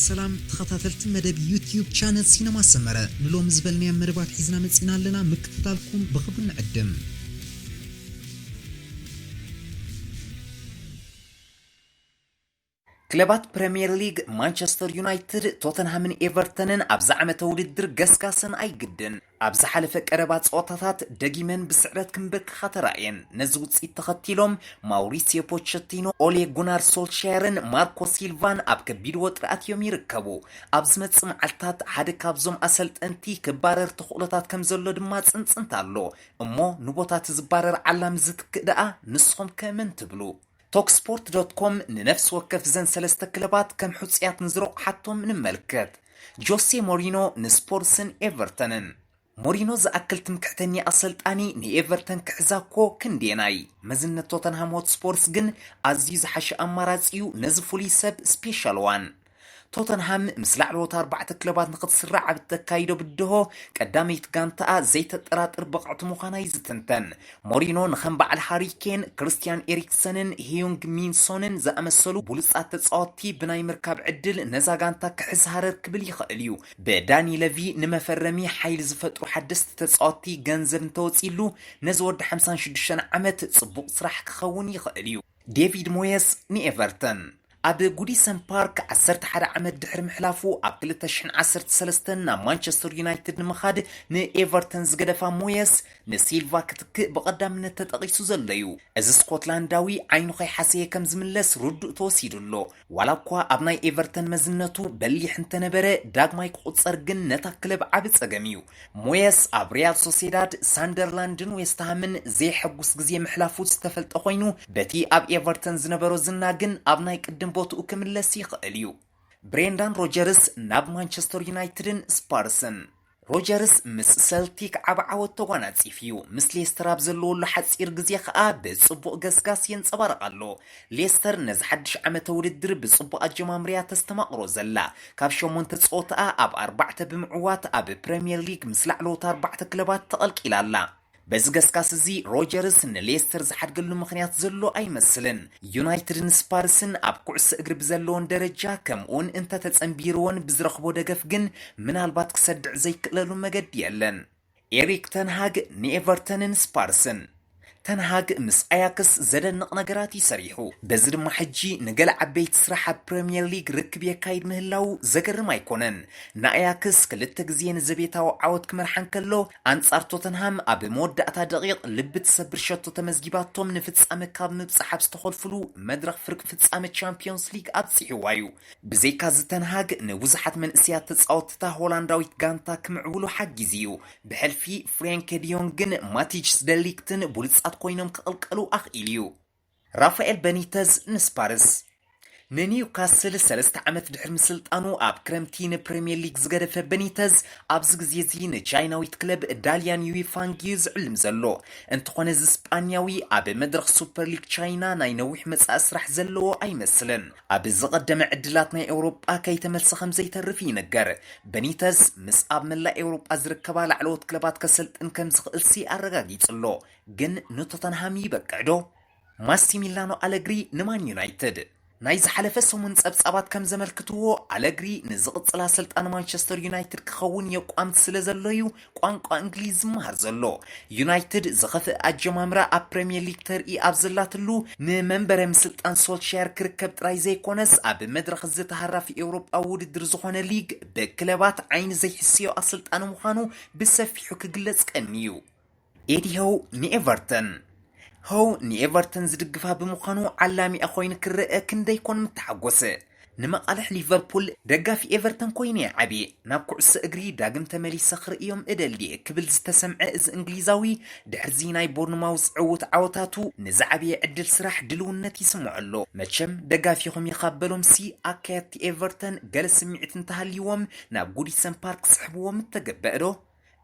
ሰላም ተኸታተልቲ መደብ ዩትዩብ ቻነል ሲነማ ሰመረ፣ ንሎሚ ዝበልናዮም መደባት ሒዝና መጺና ኣለና። ምክትታልኩም ብኽብሪ ንዕድም። ክለባት ፕረምየር ሊግ ማንቸስተር ዩናይትድ፣ ቶተንሃምን ኤቨርተንን ኣብዚ ዓመተ ውድድር ገስጋሰን ኣይግድን። ኣብ ዝሓለፈ ቀረባ ጸወታታት ደጊመን ብስዕረት ክምብርክኻ ተራእየን። ነዚ ውጽኢት ተኸቲሎም ማውሪሲዮ ፖቸቲኖ፣ ኦሌ ጉናር ሶልሻየርን ማርኮ ሲልቫን ኣብ ከቢድ ወጥሪ ኣትዮም ይርከቡ። ኣብ ዝመጽእ መዓልታት ሓደ ካብዞም ኣሰልጠንቲ ክባረር ተኽእሎታት ከም ዘሎ ድማ ጽንጽንታ ኣሎ። እሞ ንቦታ እቲ ዝባረር ዓላሚ ዝትክእ ደኣ ንስኹም ከ መን ትብሉ? ቶክስፖርት ዶት ኮም ንነፍሲ ወከፍ ዘን ሰለስተ ክለባት ከም ሕጹያት ንዝረቑሓቶም ንመልከት። ጆሴ ሞሪኖ ንስፖርስን ኤቨርተንን። ሞሪኖ ዝኣክል ትምክሕተኛ ኣሰልጣኒ ንኤቨርተን ክሕዛ እኮ ክንደየናይ። መዝነት ቶተንሃም ሆትስፖርስ ግን ኣዝዩ ዝሓሸ ኣማራጺ እዩ ነዚ ፍሉይ ሰብ ስፔሻል ዋን። ቶተንሃም ምስ ላዕለዎት ኣርባዕተ ክለባት ንኽትስራዕ ኣብ እተካይዶ ብድሆ ቀዳመይቲ ጋንታኣ ዘይተጠራጥር ብቕዕቲ ምዃና እዩ ዝትንተን። ሞሪኖ ንኸም በዓል ሃሪ ኬን፣ ክርስቲያን ኤሪክሰንን ሂዩንግ ሚንሶንን ዝኣመሰሉ ብሉጻት ተጻወትቲ ብናይ ምርካብ ዕድል ነዛ ጋንታ ክሕዝ ሃረር ክብል ይኽእል እዩ። ብዳኒ ለቪ ንመፈረሚ ሓይሊ ዝፈጥሩ ሓደስቲ ተጻወትቲ ገንዘብ እንተወጺሉ፣ ነዚ ወዲ ሓምሳን ሽዱሽተን ዓመት ጽቡቕ ስራሕ ክኸውን ይኽእል እዩ። ዴቪድ ሞየስ ንኤቨርተን። ኣብ ጉዲሰን ፓርክ ዓሰርተ ሓደ ዓመት ድሕሪ ምሕላፉ፣ ኣብ ክልተ ሽሕን ዓሰርተ ሰለስተን ናብ ማንቸስተር ዩናይትድ ንምኻድ ንኤቨርተን ዝገደፋ ሞየስ፣ ንሲልቫ ክትክእ ብቐዳምነት ተጠቒሱ ዘሎ እዩ። እዚ ስኮትላንዳዊ ዓይኑ ከይሓሰየ ከም ዝምለስ ርዱእ ተወሲዱ ኣሎ። ዋላ እኳ ኣብ ናይ ኤቨርተን መዝነቱ በሊሕ እንተነበረ፣ ዳግማይ ክቑጸር ግን ነታ ክለብ ዓቢ ጸገም እዩ። ሞየስ ኣብ ሪያል ሶሴዳድ፣ ሳንደርላንድን ዌስትሃምን ዘየሐጉስ ግዜ ምሕላፉ ዝተፈልጠ ኮይኑ፣ በቲ ኣብ ኤቨርተን ዝነበሮ ዝና ግን ኣብ ናይ ቅድም ቦትኡ ክምለስ ይኽእል እዩ። ብሬንዳን ሮጀርስ ናብ ማንቸስተር ዩናይትድን ስፓርስን። ሮጀርስ ምስ ሰልቲክ ዓቢ ዓወት ተጓናጺፉ እዩ። ምስ ሌስተር ኣብ ዘለወሉ ሓጺር ግዜ ከኣ ብጽቡቕ ገስጋስ የንጸባርቕ ኣሎ። ሌስተር ነዚ ሓድሽ ዓመተ ውድድር ብጽቡቕ ኣጀማምርያ ተስተማቕሮ ዘላ። ካብ ሸሞንተ ጸወታኣ ኣብ ኣርባዕተ ብምዕዋት ኣብ ፕረምየር ሊግ ምስ ላዕለዎት ኣርባዕተ ክለባት ተቐልቂላ ኣላ። በዚ ገስጋስ እዚ ሮጀርስ ንሌስተር ዝሓድገሉ ምኽንያት ዘሎ ኣይመስልን። ዩናይትድን ስፓርስን ኣብ ኩዕሶ እግሪ ብዘለዎን ደረጃ ከምኡውን እንተተጸንቢርዎን ብዝረኽቦ ደገፍ ግን ምናልባት ክሰድዕ ዘይክእለሉ መገዲ የለን። ኤሪክ ተንሃግ ንኤቨርተንን ስፓርስን። ተንሃግ ምስ ኣያክስ ዘደንቕ ነገራት እዩ ሰሪሑ። በዚ ድማ ሕጂ ንገለ ዓበይቲ ስራሕ ኣብ ፕረምየር ሊግ ርክብ የካይድ ምህላዉ ዘገርም ኣይኮነን። ንኣያክስ ክልተ ግዜ ንዘቤታዊ ዓወት ክመርሓ እንከሎ፣ ኣንጻር ቶተንሃም ኣብ መወዳእታ ደቂቕ ልቢ ትሰብር ሸቶ ተመዝጊባቶም ንፍጻመ ካብ ምብጻሕ ኣብ ዝተኾልፍሉ መድረኽ ፍርቂ ፍጻመ ቻምፒዮንስ ሊግ ኣብጺሕዋ እዩ። ብዘይካዚ ተንሃግ ንብዙሓት መንእሰያት ተጻወትታ ሆላንዳዊት ጋንታ ክምዕብሉ ሓጊዙ እዩ። ብሕልፊ ፍሬንክ ዲዮንግን ማቲጅስ ደሊክትን ብሉጻት ኮይኖም ክቕልቀሉ ኣኽኢሉ እዩ። ራፋኤል በኒተዝ ንስፓርስ። ንኒውካስል ሰለስተ ዓመት ድሕሪ ምስልጣኑ ኣብ ክረምቲ ንፕሪምየር ሊግ ዝገደፈ በኒተዝ ኣብዚ ግዜ እዚ ንቻይናዊት ክለብ ዳልያን ዩይፋንግ እዩ ዝዕልም ዘሎ። እንተኾነ እዚ ስጳንያዊ ኣብ መድረኽ ሱፐር ሊግ ቻይና ናይ ነዊሕ መጻኢ ስራሕ ዘለዎ ኣይመስልን። ኣብ ዝቐደመ ዕድላት ናይ ኤውሮጳ ከይተመልሰ ከም ዘይተርፍ ይንገር። በኒተዝ ምስ ኣብ መላእ ኤውሮጳ ዝርከባ ላዕለዎት ክለባት ከሰልጥን ከም ዝኽእልሲ ኣረጋጊጹ ኣሎ። ግን ንቶተንሃም ይበቅዕ ዶ? ማሲሚላኖ ኣለግሪ ንማን ዩናይትድ። ናይ ዝሓለፈ ሰሙን ጸብጻባት ከም ዘመልክትዎ፣ ኣለግሪ ንዝቕጽል ኣሰልጣኒ ማንቸስተር ዩናይትድ ክኸውን የቋምት ስለ ዘሎ እዩ ቋንቋ እንግሊዝ ዝመሃር ዘሎ። ዩናይትድ ዝኸፍእ ኣጀማምራ ኣብ ፕሪምየር ሊግ ተርኢ ኣብ ዘላትሉ፣ ንመንበረ ምስልጣን ሶልሻየር ክርከብ ጥራይ ዘይኮነስ፣ ኣብ መድረኽ ዝተሃራፊ ኤውሮጳዊ ውድድር ዝኾነ ሊግ፣ ብክለባት ዓይኒ ዘይሕስዮ ኣሰልጣኒ ምዃኑ ብሰፊሑ ክግለጽ ቀንዩ። ኤዲ ሆው ንኤቨርተን። ሆው ንኤቨርተን ዝድግፋ ብምዃኑ ዓላሚኣ ኮይኑ ክረአ ክንደይ ኮን ምተሓጎሰ። ንመቓልሕ ሊቨርፑል ደጋፊ ኤቨርተን ኮይነ እየ ዓብየ። ናብ ኩዕሶ እግሪ ዳግም ተመሊሰ ክርእዮም እደሊ ክብል ዝተሰምዐ እዚ እንግሊዛዊ፣ ድሕርዚ ናይ ቦርንማውዝ ዕዉት ዓወታቱ ንዝዓበየ ዕድል ስራሕ ድልውነት ይስምዖ ኣሎ። መቸም ደጋፊኹም ኢኻ በሎምሲ ኣካየድቲ ኤቨርተን ገለ ስምዒት እንተሃልይዎም ናብ ጉዲሰን ፓርክ ክስሕብዎ ምተገበአ ዶ?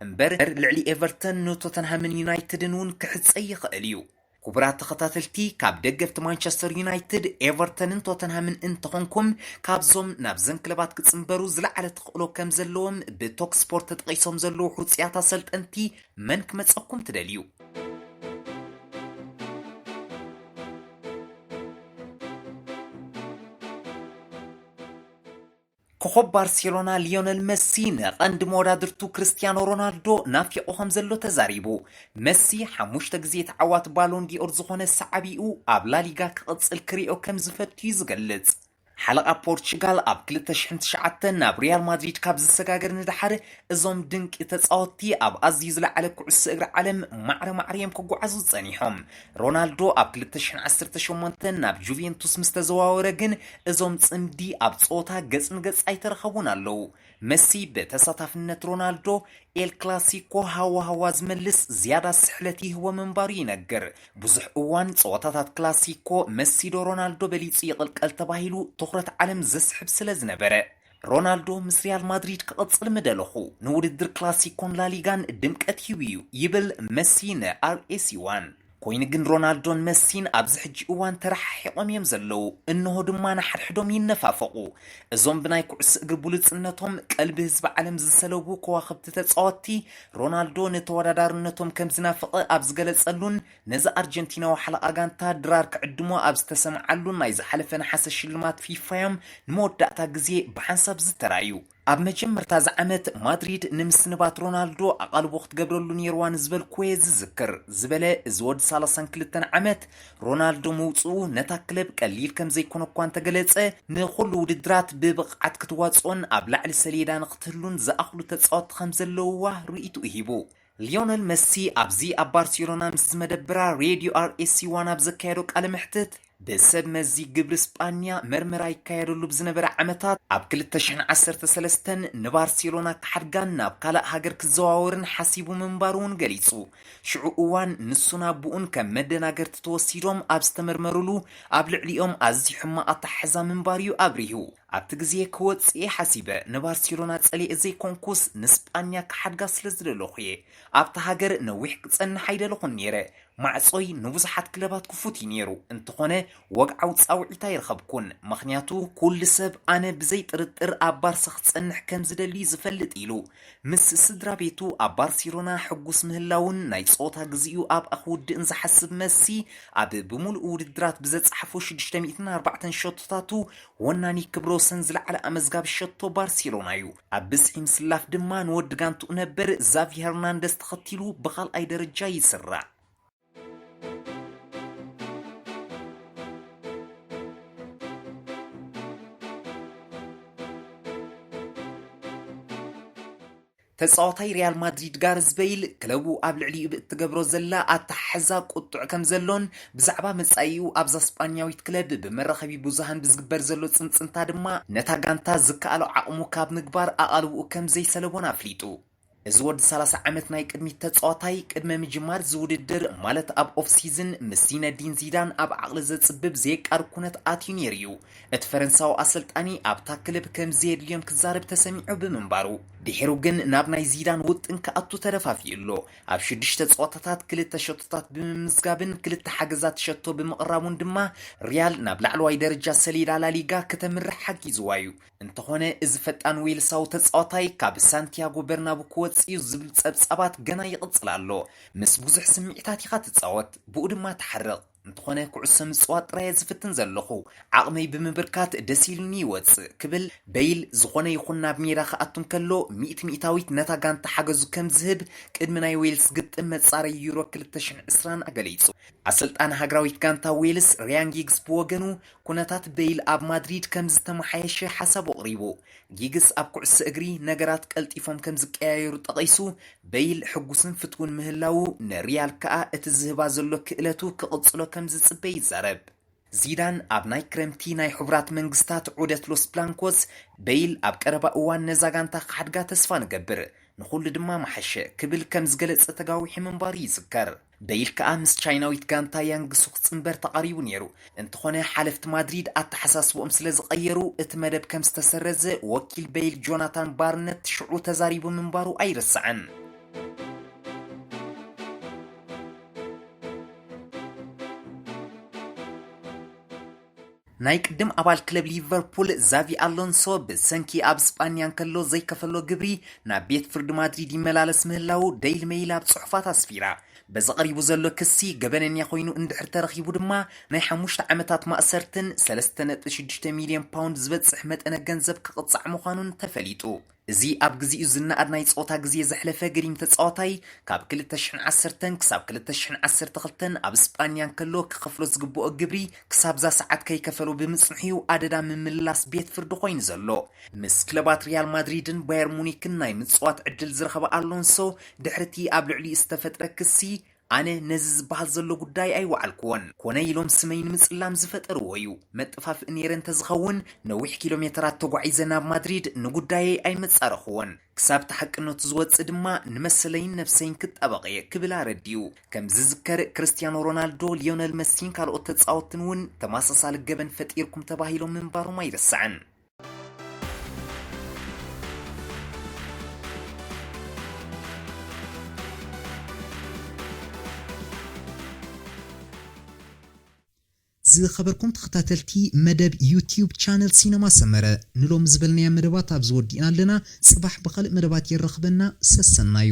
እምበር ልዕሊ ኤቨርተን ንቶተንሃምን ዩናይትድን እውን ክሕጸ ይኽእል እዩ። ክቡራት ተኸታተልቲ፣ ካብ ደገፍቲ ማንቸስተር ዩናይትድ፣ ኤቨርተንን ቶተንሃምን እንተኾንኩም፣ ካብዞም ናብዘን ክለባት ክጽንበሩ ዝለዓለ ተኽእሎ ከም ዘለዎም ብቶክ ስፖርት ተጠቒሶም ዘለዉ ሕጹያት ኣሰልጠንቲ መን ክመጸኩም ትደልዩ? ኮኾብ ባርሴሎና ሊዮነል መሲ ንቐንዲ መወዳድርቱ ክርስቲያኖ ሮናልዶ ናፊቑ ከም ዘሎ ተዛሪቡ። መሲ ሓሙሽተ ግዜ ተዓዋቲ ባሎን ዲኦር ዝኾነ ሰዓቢኡ ኣብ ላሊጋ ክቕጽል ክሪኦ ከም ዝፈቱ እዩ ዝገልጽ። ሓለቓ ፖርቹጋል ኣብ ክልተ ሽሕን ትሽዓተን ናብ ሪያል ማድሪድ ካብ ዝሰጋገር ንደሓር፣ እዞም ድንቂ ተጻወትቲ ኣብ ኣዝዩ ዝለዓለ ኩዕሶ እግሪ ዓለም ማዕረ ማዕረ እዮም ክጓዓዙ ጸኒሖም። ሮናልዶ ኣብ ክልተ ሽሕን ዓሰርተ ሸሞንተን ናብ ጁቬንቱስ ምስ ተዘዋወረ ግን፣ እዞም ጽምዲ ኣብ ጸወታ ገጽ ንገጽ ኣይተረኸቡን ኣለዉ። መሲ ብተሳታፍነት ሮናልዶ ኤል ክላሲኮ ሃዋ ሃዋ ዝመልስ ዝያዳ ስሕለት ይህቦ ምንባሩ ይነግር። ብዙሕ እዋን ጸወታታት ክላሲኮ መሲ ዶ ሮናልዶ በሊጹ ይቕልቀል ተባሂሉ ትኹረት ዓለም ዘስሕብ ስለ ዝነበረ፣ ሮናልዶ ምስ ሪያል ማድሪድ ክቕጽል ምደለኹ፣ ንውድድር ክላሲኮን ላሊጋን ድምቀት ሂቡ እዩ ይብል መሲ ንኣርኤሲ ዋን። ኮይኑ ግን ሮናልዶን መሲን ኣብዚ ሕጂ እዋን ተረሓሒቖም እዮም ዘለዉ። እንሆ ድማ ንሓድሕዶም ይነፋፈቑ። እዞም ብናይ ኩዕሶ እግሪ ብሉጽነቶም ቀልቢ ህዝቢ ዓለም ዝሰለቡ ከዋኽብቲ ተጻወትቲ፣ ሮናልዶ ንተወዳዳርነቶም ከም ዝናፍቐ ኣብ ዝገለጸሉን ነዚ ኣርጀንቲናዊ ሓለቓ ጋንታ ድራር ክዕድሞ ኣብ ዝተሰምዓሉን ናይ ዝሓለፈ ነሓሰ ሽልማት ፊፋ እዮም ንመወዳእታ ግዜ ብሓንሳብ ዝተራእዩ። ኣብ መጀመርታ እዚ ዓመት ማድሪድ ንምስንባት ሮናልዶ ኣቓልቦ ክትገብረሉ ነይርዋ ንዝበልኩዎ እየ ዝዝክር ዝበለ እዚ ወዲ ሰላሳን ክልተን ዓመት፣ ሮናልዶ ምውፅኡ ነታ ክለብ ቀሊል ከም ዘይኮነ እኳ እንተገለጸ፣ ንኹሉ ውድድራት ብብቕዓት ክትዋፅኦን ኣብ ላዕሊ ሰሌዳ ንክትህሉን ዝኣኽሉ ተፃወትቲ ከም ዘለውዋ ርእይትኡ ሂቡ። ሊዮነል መሲ ኣብዚ ኣብ ባርሴሎና ምስ ዝመደብራ ሬድዮ ኣርኤሲ ዋን ኣብ ዘካየዶ ቃለ መሕትት፣ ብሰብ መዚ ግብሪ ስጳንያ መርመራ ይካየደሉ ብዝነበረ ዓመታት፣ ኣብ ክልተ ሽሕን ዓሰርተ ሰለስተን ንባርሴሎና ክሓድጋን ናብ ካልእ ሃገር ክዘዋወርን ሓሲቡ ምንባሩ እውን ገሊጹ። ሽዑ እዋን ንሱን ኣቦኡን ከም መደናገርቲ ተወሲዶም ኣብ ዝተመርመሩሉ፣ ኣብ ልዕሊኦም ኣዝዩ ሕማቕ ኣተሓሕዛ ምንባሩ እዩ ኣብሪሁ። ኣብቲ ግዜ ክወጽእ እየ ሓሲበ፣ ንባርሴሎና ጸሊኤ ዘይኮንኩስ ንስጳንያ ክሓድጋ ስለ ዝደለኹ እየ። ኣብታ ሃገር ነዊሕ ክጸንሕ ኣይደለኹን ነይረ። ማዕጾይ ንብዙሓት ክለባት ክፉት እዩ ነይሩ። እንተኾነ ወግዓዊ ጻውዒት ኣይረኸብኩን፣ ምኽንያቱ ኩሉ ሰብ ኣነ ብዘይ ጥርጥር ኣብ ባርሳ ክጸንሕ ከም ዝደሊ እዩ ዝፈልጥ ኢሉ። ምስ ስድራ ቤቱ ኣብ ባርሴሎና ሕጉስ ምህላውን ናይ ጸወታ ግዜኡ ኣብኣ ክውድእን ዝሓስብ መሲ፣ ኣብ ብምሉእ ውድድራት ብዘጻሕፎ ሽዱሽተ ሚእትን ኣርባዕተን ሸቶታቱ ወናኒ ክብረ ወሰን ዝለዓለ ኣመዝጋቢ ሸቶ ባርሴሎና እዩ። ኣብ ብዝሒ ምስላፍ ድማ ንወዲ ጋንትኡ ነበር ዛቪ ሄርናንደስ ተኸቲሉ ብኻልኣይ ደረጃ ይስራዕ። ተጻዋታይ ሪያል ማድሪድ ጋርዝ በይል ክለቡ ኣብ ልዕሊኡ ብእትገብሮ ዘላ ኣተሓሕዛ ቁጡዕ ከም ዘሎን ብዛዕባ መጻኢኡ ኣብዛ ስጳኛዊት ክለብ ብመራኸቢ ብዙሃን ብዝግበር ዘሎ ጽንጽንታ ድማ ነታ ጋንታ ዝከኣሎ ዓቕሙ ካብ ምግባር ኣቓልቦኡ ከም ዘይሰለቦን ኣፍሊጡ። እዚ ወዲ ሰላሳ ዓመት ናይ ቅድሚት ተጻዋታይ ቅድመ ምጅማር እዚ ውድድር ማለት ኣብ ኦፍ ሲዝን ምስ ዚነዲን ዚዳን ኣብ ዓቕሊ ዘጽብብ ዘየቃርብ ኩነት ኣትዩ ነይሩ እዩ። እቲ ፈረንሳዊ ኣሰልጣኒ ኣብታ ክለብ ከም ዘየድልዮን ክዛረብ ተሰሚዑ ብምንባሩ፣ ድሒሩ ግን ናብ ናይ ዚዳን ውጥን ክኣቱ ተደፋፊኡ ኣሎ። ኣብ ሽዱሽተ ጸወታታት ክልተ ሸቶታት ብምምዝጋብን ክልተ ሓገዛት ሸቶ ብምቕራቡን ድማ ሪያል ናብ ላዕለዋይ ደረጃ ሰሌዳ ላሊጋ ክተምርሕ ሓጊዝዋ እዩ። እንተኾነ እዚ ፈጣን ዌልሳዊ ተጻዋታይ ካብ ሳንቲያጎ በርናቡ ክወጽእ እዩ ዝብል ጸብጻባት ገና ይቕጽል ኣሎ። ምስ ብዙሕ ስምዒታት ኢኻ ትጻወት፣ ብኡ ድማ ትሓርቕ። እንተኾነ ኩዕሶ ምጽዋት ጥራይ እየ ዝፍትን ዘለኹ። ዓቕመይ ብምብርካት ደስ ኢሉኒ ይወጽእ ክብል በይል ዝኾነ ይኹን ናብ ሜዳ ክኣቱ እንከሎ ሚእቲ ሚእታዊት ነታ ጋንታ ሓገዙ ከም ዝህብ ቅድሚ ናይ ዌልስ ግጥም መጻረዪ ዩሮ ክልተ ሽሕን ዕስራን ኣገሊጹ። ኣሰልጣኒ ሃገራዊት ጋንታ ዌልስ ሪያን ጊግስ ብወገኑ ኩነታት በይል ኣብ ማድሪድ ከም ዝተመሓየሸ ሓሳቡ ኣቕሪቡ። ጊግስ ኣብ ኩዕሶ እግሪ ነገራት ቀልጢፎም ከም ዝቀያየሩ ጠቒሱ፣ በይል ሕጉስን ፍትውን ምህላዉ ንሪያል ከኣ እቲ ዝህባ ዘሎ ክእለቱ ክቕጽሎ ከም ዝጽበ ይዛረብ። ዚዳን ኣብ ናይ ክረምቲ ናይ ሕቡራት መንግስታት ዑደት ሎስ ብላንኮስ፣ በይል ኣብ ቀረባ እዋን ነዛ ጋንታ ክሓድጋ ተስፋ ንገብር፣ ንኹሉ ድማ መሓሸ ክብል ከም ዝገለጸ ተጋዊሑ ምንባሩ ይዝከር። በይል ከኣ ምስ ቻይናዊት ጋንታ ያንግ ሱ ክጽንበር ተቓሪቡ ነይሩ። እንተኾነ ሓለፍቲ ማድሪድ ኣተሓሳስብኦም ስለ ዝቐየሩ እቲ መደብ ከም ዝተሰረዘ ወኪል በይል ጆናታን ባርነት ሽዑ ተዛሪቡ ምንባሩ ኣይርሳዕን። ናይ ቅድም ኣባል ክለብ ሊቨርፑል ዛቪ ኣሎንሶ ብሰንኪ ኣብ ስጳንያ እንከሎ ዘይከፈሎ ግብሪ ናብ ቤት ፍርዲ ማድሪድ ይመላለስ ምህላዉ ደይሊ ሜይል ኣብ ጽሑፋት ኣስፊራ። በዚ ቀሪቡ ዘሎ ክሲ ገበነኛ ኮይኑ እንድሕር ተረኺቡ ድማ ናይ ሓሙሽተ ዓመታት ማእሰርትን ሰለስተ ነጥቢ ሽዱሽተ ሚልዮን ፓውንድ ዝበጽሕ መጠነ ገንዘብ ክቕጻዕ ምዃኑን ተፈሊጡ። እዚ ኣብ ግዚኡ ዝነኣድ ናይ ጾታ ግዜ ዘሕለፈ ግሪም ተጻዋታይ ካብ ክልተ ሽሕን ዓሰርተን ክሳብ ክልተ ሽሕን ዓሰርተ ክልተን ኣብ ስጳንያ እንከሎ ክኸፍሎ ዝግብኦ ግብሪ ክሳብዛ ሰዓት ከይከፈሎ ብምጽንሑ'ዩ ኣደዳ ምምላስ ቤት ፍርዲ ኮይኑ ዘሎ። ምስ ክለባት ሪያል ማድሪድን ባየር ሙኒክን ናይ ምጽዋት ዕድል ዝረኸበ ኣሎንሶ ድሕርቲ ኣብ ልዕሊኡ ዝተፈጥረ ክሲ ኣነ ነዚ ዝበሃል ዘሎ ጉዳይ ኣይወዓልኩዎን። ኮነ ኢሎም ስመይ ንምጽላም ዝፈጠርዎ እዩ። መጠፋፍእ ነይረ እንተዝኸውን ነዊሕ ኪሎ ሜተራት ተጓዒዘ ናብ ማድሪድ ንጉዳየይ ኣይመጻረኹዎን። ክሳብ ተሓቅነቱ ዝወጽእ ድማ ንመሰለይን ነብሰይን ክጣበቕ እየ ክብል ኣረዲኡ። ከም ዝዝከር ክርስቲያኖ ሮናልዶ፣ ሊዮነል መሲን ካልኦት ተጻወትን እውን ተማሳሳሊ ገበን ፈጢርኩም ተባሂሎም ምንባሮም ኣይርሳዕን። ዝኸበርኩም ተኸታተልቲ መደብ ዩቲዩብ ቻነል ሲነማ ሰመረ፣ ንሎም ዝበልናያ መደባት ኣብዚ ወዲእና ኣለና። ጽባሕ ብኻልእ መደባት የራኽበና። ሰሰናዩ።